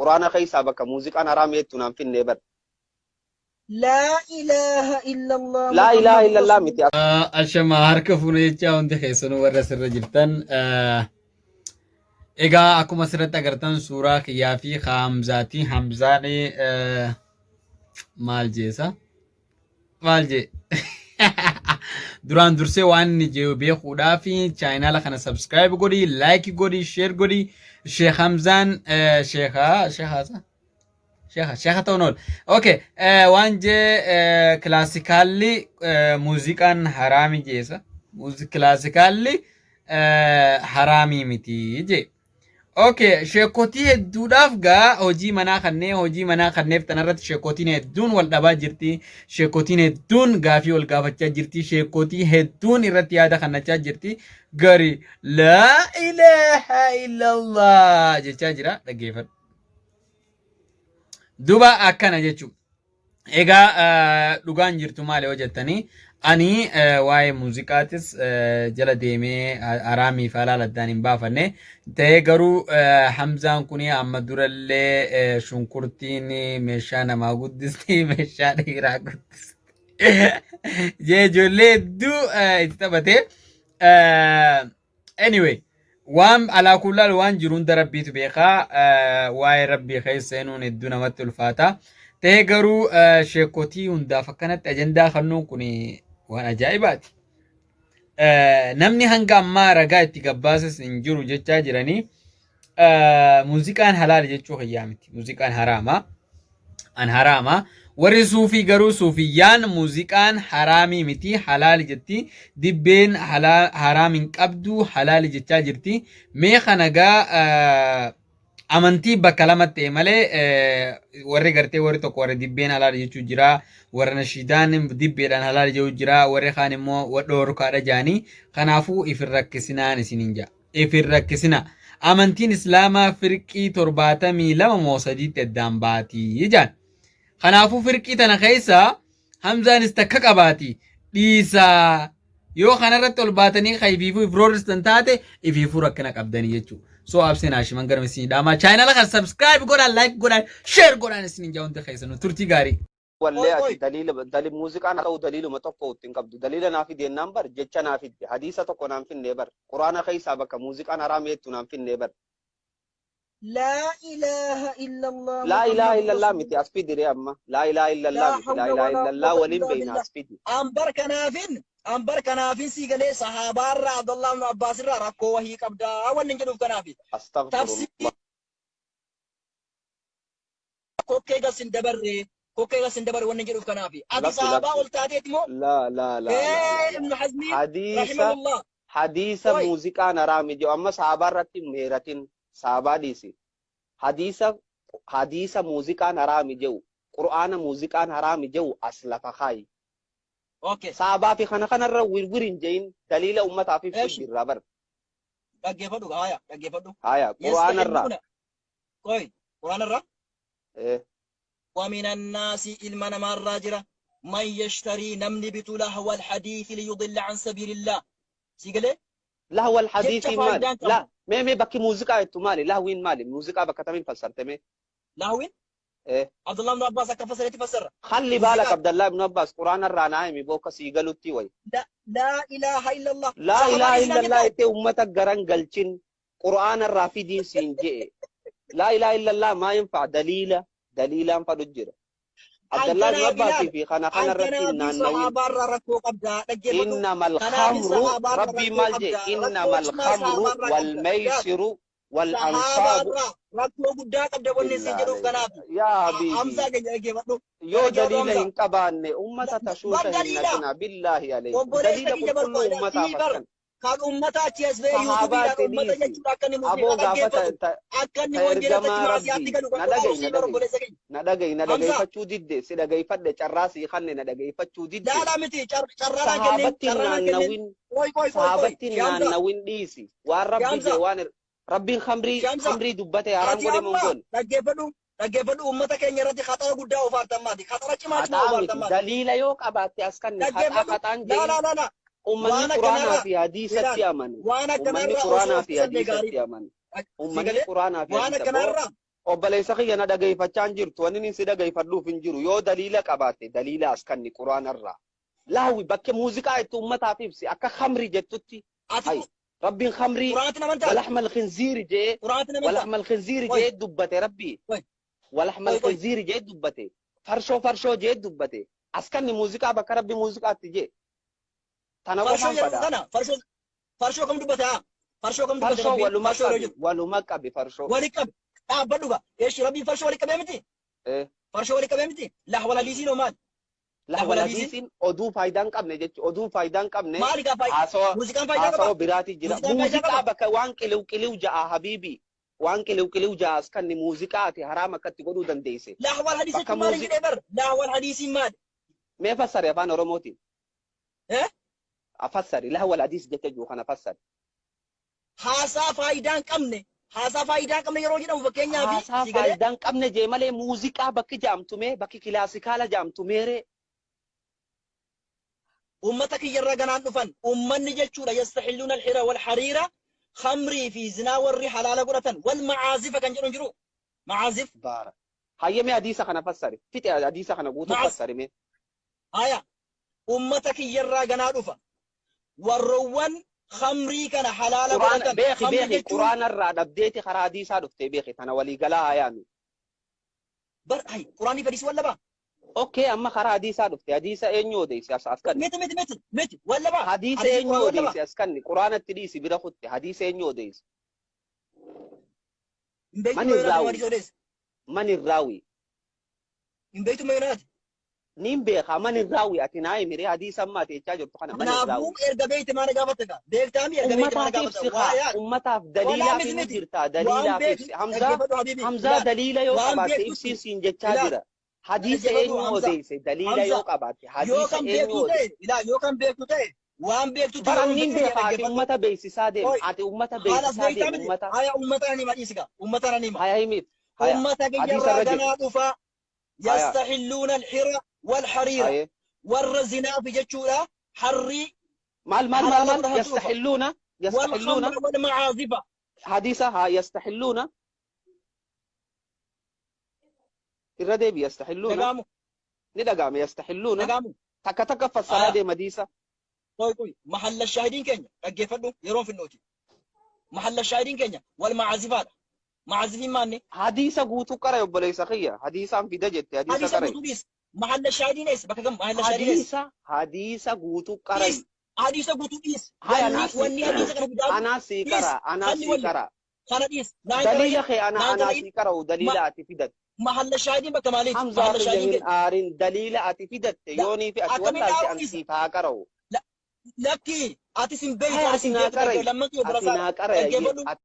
Quraana keessaa bakka muuziqaan haraami jettu naan finne bar. Laa ilaaha illallah Laa ilaaha Muhammadur illallah miti. Ashamaa harka fuune jechaa hundi keessanuu warra asirra jirtan. Egaa akkuma asirratti agartan suuraa kiyyaa fi Hamzaati. Hamzaan maal jeesa? Maal jee? Duraan dursee waan inni jee beekuudhaaf chaayinaala kana subscribe godhi, like godhi, share godhi. Sheekh Hamzaan sheekha sheekhaasa? Sheekha sheekha ta'uun oola. Okay, waan jee kilaasikaalli muuziqaan haraami jeesa. Kilaasikaalli haraamii miti jee. Okay, sheekotii hedduudhaaf gaa hojii manaa kannee hojii manaa kanneef tanarratti sheekotiin hedduun wal dhabaa jirti. Sheekotiin hedduun gaafii wal gaafachaa jirti. Sheekotii hedduun irratti yaada kannachaa jirti. Gari laa ilaaha illallah jechaa jira dhaggeeffadhu. Duba akkana jechuudha. Egaa dhugaan jirtu maali yoo jettanii ani waa'ee muuziqaatis jala deemee haraamii fi halaal addaan hin baafanne. Ta'ee garuu Hamzaan kun amma durallee shunkurtiin meeshaa namaa guddisti meeshaa dhiiraa guddisti. Jee ijoollee hedduu itti taphatee. Anyway, waan alaa kullaal waan jiru hunda rabbiitu beekaa. Waa'ee rabbii keessa seenuun hedduu namatti ulfaata. Ta'ee garuu sheekotii hundaaf akkanatti ajandaa kennuun kun waan ajaa'ibaati. Namni hanga ammaa ragaa itti gabbaases hin jiru jechaa jiranii. Muuziqaan halaal jechuu kiyyaa miti. Muuziqaan haraama. An haraama. Warri suufii garuu suufiyyaan muuziqaan haraamii miti halaali jetti. Dibbeen haraam hin qabdu halaali jechaa jirti. Mee kana gaa amantii bakka lamatti ta'e malee warri gartee warri tokko warri dibbeen halaali jechuu jira. Warra nashiidaan dibbeedhaan halaali jechuu jira. Warri kaan immoo dhoorkaadha jaanii. Kanaafuu ifin rakkisinaan isiniin ja'a. If hin rakkisinaa. Amantiin Islaamaa firqii 72 moo 3tti addaan baati jaan. Kanaafuu firqii tana keessa Hamzaanis takka qabaati. Dhiisaa. Yoo kanarratti ol baatanii ka ifiifuu if roorristan taate ifiifuu rakkina qabdanii jechuudha. So abseen Haashiman garma isinii dhaamaa. Chaayinala kan subscribe godhaan, like godhaan, share godhaan isiniin jaa hundi keessanuu turtii gaarii. Wallee Qoy ati qoy. daliila dali muuziqaan haa ta'u daliiluma tokko itti hin qabdu. Daliila naa fidi jennaan bar jecha naa fidde. Hadiisa tokko naan finne bar. Quraana keessaa bakka muuziqaan haraami jettu naan finne bar. Laa ilaaha illallah Laa ilaaha Muhammadur illallah miti Rasulullah. as fidi ree amma. Laa ilaaha illallah Laa miti. Laa hawla ilaaha walaa illallah quwwata waliin illaa beeyna billah. as fidi. An bar kanaafin an bar kanaafin sii galee sahaabaarraa Abdallah ibn Abbaas irraa rakkoo wahii qabdaa wanni hin jedhuuf kanaafi. Astaghfirullah. Tafsiir kokkee gas hin dabarre kokkee gas hin dabarre wanni jedhuuf kanaafi. Ati Lakki sahaabaa lakki. ol taateeti moo? La la la la la Ee la. Ibnu Hazmiin Hadiisa rahimahullah. hadiisa Qoy muuziqaan haraami jedhu amma sahaabaa irratti hin meeratin sahaabaa dhiisi. Hadiisa hadiisa muuziqaan haraami jedhu qur'aana muuziqaan haraami jedhu as lafa kaayi. Okay. Sahaabaa fi kana kanarra wirwir hin jedhin daliila ummataaf ibsu Eshi jirra bar. dhaggeeffadhu haya dhaggeeffadhu. Haya qur'aana irraa. Yastahilluuna qoy qur'aana irraa Eh. ومن الناس ilma namaarraa jira man yashtarii namni bitu lahwa alhadiisi liyudilla an sabiilillah si galee Lahwa jecha alhadiisiin maali? faayidaan La qabne mee mee bakki muuziqaa jettu maali? Lahwiin maali? Muuziqaa bakka tamiin fassarte mee? lahwiin Eh. Abdullah ibn Abbas akka fassaretti fassarra Khalli baalak muuziqaa Abdallah ibn Abbas quraana irraa naa himi boo akka sii galutti wayi. la laa ilaaha illallah Laa sahabaa ilaaha dhiisnaan illallah jettaa jettee ummata garan galchin qur'aana irraa fidiin siin je'e. Laa ilaaha illallah maa yanfa'a daliila daliilaan fadhu jira. An Abdallah ibn kanaaf Abbas ilaal fi kana an kana irratti hin kanaafin naannawin. sahaabaarraa rakkoo qabdaa dhaggeeffadhu Innamal kanaafin khamru sahaabaarraa rabbiin rakkoo maal jee qabdaa rakkoo innamal cimaa khamru sahaabaarraa wal qabda ilaal maysiru wal ansaabu sahaabaarraa rakkoo guddaa qabda wanni siin billaa jedhuuf alayka kanaaf yaa habiibi Hamzaa keenya dhaggeeffadhu yoo dhaggeeffadhu daliila Hamzaa hin qabaanne ummata bar tashuusha hin daliila naqina billaahi alaykum obboleessa daliila kiyya qulqulluu barbaada ummataaf sii bar akkan kan ummata achi as ba'ee yuutuubiidhaan Sahaabaa ummata dhiisi. jechuudha akka inni Aboo muuziqaa gaafa dhaggeeffatu akka inni ta wangeelatti ergamaa maasiyaatti rabbii galu kan na godhaaru dhaga'i sii na bar dhaga'i obboleessa keenya. na dhaga'i na Hamzaa dhagayfachuu didde si dhagayfadhe carraa sii kanne na dhagayfachuu didde laalaa miti carraanaan kennin sahaabatti hin carraanaan kennin naannawin qoy qoy qoy qoy sahaabatti hin Shamsa naannawin dhiisi waan rabbi Shamsa jee waan rabbiin khamrii Shamsa khamrii dubbate haraam ati godhe moo hin amma goone dhaggeeffadhu dhaggeeffadhu ummata keenya irratti khaxara guddaa ofaartan maati khaxara cimaa cimaa Haxaa miti ofaartan maati daliila yoo qabaatte as kanne haxaa dhaggeeffadhu haxaan laa je'in laa laa laa ummanni waan quraanaa akkanarraa fi hadiisatti ilaal amanu waan ummanni akkanarraa osoo quraanaa of fi qusannee hadiisatti gaariidha amanu si ummanni galee quraanaa fi waan hadiisa boo akkanarraa Obboleessa kiyya na dhageeffachaa hin jirtu. Wanni inni si dhageeffadhuuf hin jiru. Yoo daliila qabaatte daliila as kanni quraanarraa. Laawi bakke muuziqaa itti uummataaf ibsi akka khamri jettutti. Ati Hay rabbiin khamrii quraanatti namantaa? ولحم الخنزير jee Quraanatti namantaa? ولحم الخنزير Qoy jee dubbate rabbi. Qoy ولحم qoy qoy. الخنزير jee dubbate. Farshoo farshoo jee dubbate. As kanni muuziqaa bakka rabbi muuziqaatti jee. Tana Farshoo qofaan jedhamu fadhaa. kana farshoo farshoo kam dubbata? Farshoo kam dubbate Farshoo rabbiin? waluma Farshoo yeroo qabi jedhu waluma qabi farshoo. wali qabe dhaabbadhu gaa. Eeshi rabbiin farshoo wali qabee miti? Eh. Farshoo wali qabee miti? Lahwal hadiisiin hoo maali? Lahwal Lahwal hadiisiin hadiisiin oduu faayidaa hin qabne jechuudha. Oduu faayidaa hin qabne maali gaa faayidaa? haasawa Muuziqaan faayidaa haasawa qaba? biraati jira. Muuziqaan faayidaa Muuziqaa qaba? bakka waan qiliw qiliw ja'a habiibi. Waan qiliw qiliw ja'a as kanni muuziqaa ati haraam akkatti godhuu dandeesse. Lahwal hadiis Bakka jechuun maali muuziqaa jedhee bar? Lahwal hadiisiin maali? mee fassari afaan Oromootiin. Eh? Fassari lahwal hadiis jecha jiru kana fassari. Haasaa faayidaa hin qabne haasaa faayidaa hin qabne yeroo jedhamu fakkeenyaaf Haasaa si galee faayidaa hin qabne jee malee muuziqaa bakki jaamtu mee bakki kilaasikaala jaamtu meeree. Ummata kiyyarra ganaan dhufan ummanni jechuudha yastaxilluuna alxira walxariira khamrii fi zinaa warri halaala godhatan wal macaazifa kan jedhu hin jiru macaazif Baara. Hayyamee hadiisa kana fassari. Fixe hadiisa kana guutuu macaaz fassari mee. haya ummata kiyyarraa ganaa dhufa warroowwan khamrii kana halaala Quraana godhatan beeki khamrii beeki jechuun quraana irraa dhabdeeti karaa hadiisaa dhuftee beeki tana walii galaa hayaanu. Bar hay quraanii fi hadiisi wallabaa Okay amma karaa hadiisaa dhufte hadiisa eenyu odeesse as as kanni. Miti miti miti miti wallabaa Hadiisa hadiisi eenyu quraan wallabaa odeesse as kanni quraanatti dhiisi bira kutte hadiisa eenyu odeesse. Hin beektu Mani ma yoonaati raawi hadiisa odeesse mani raawi hin beektu ma yoonaati niin beeka mani raawi ati naa himire hadiisa amma ati jechaa jirtu kana mani Kanaafuu raawi. erga beekte maana gaafatte gaa beektaami erga beekte maana Ummataaf gaafatte ibsi waa kaa yaa ummataaf walaa daliilaaf miti himu miti jirta waan daliilaaf beektu ibsi Hamzaa dhaggeeffadhu habiibi Hamzaa ilaal daliila yoo waan qabaatte beektutti ibsii siin jechaa ilaal jira. Hadiisa dhaggeeffadhu eenyu Hamza odeesse daliila Hamza yoo qabaatte yoo hadiisa kan eenyu beektu ta'e odeesse. ilaal yoo kan beektu ta'e waan beektutti Bara yeroo niin hin fedhe beeka ati dhaggeeffadhu ummata beeksisaa deem Oi ati ummata haalas beeksisaa beektaa deem miti ummata haya ummata nan hima dhiisi gaa ummata nan hima haya himiif haya ummata hadiisa kiyyarraa irra jiru ganaa dhufa haya yastaxilluuna alxira walxariira haye warra zinaafi jechuudha harrii maal maal maal halaala maal godhatantu dhufa yastaxilluuna yastaxilluuna walkhamra walmacaazifa hadiisa haa yastaxilluuna irra deebi yastaxilluuna dhagaamu ni dhaga'ame yastaxilluuna dhagaamu takka takka fassaraa haya deem hadiisa qoy qoy mahalla shaahidiin keenya dhaggeeffadhu yeroon finnooti mahalla shaahidiin keenya walmacaazifaadha macaazifiin maanne hadiisa guutuu qara obboleessa kiyya hadiisaan fida jette hadiisa hadiisa qarai guutuu dhiis mahalla shaahidiin eessa bakka kam mahalla shaahidiin eessa hadiisa hadiisa guutuu qarai dhiis hadiisa guutuu dhiis haya wanni anaa si wanni hadiisa kana fidaa jiru anaa sii dhiis qara anaa kanni sii walli qara kana dhiis naan daliila qara'in kee ana naan anaa qara'in sii qara'u daliila ati fidatte mahalla shaahidiin bakka maaliiti Hamzaa mahalla kiyya shaahidiin hin keenya aarin daliila ati fidatte yoonii fi ati akkamiin wallaalte dhaabuu an dhiisa siif haa qara'u lakki ati sin beektu haya ani ati sin naa beektu qarai lamman kiyya ati birasaadha naa qarai dhaggeeffadhu ati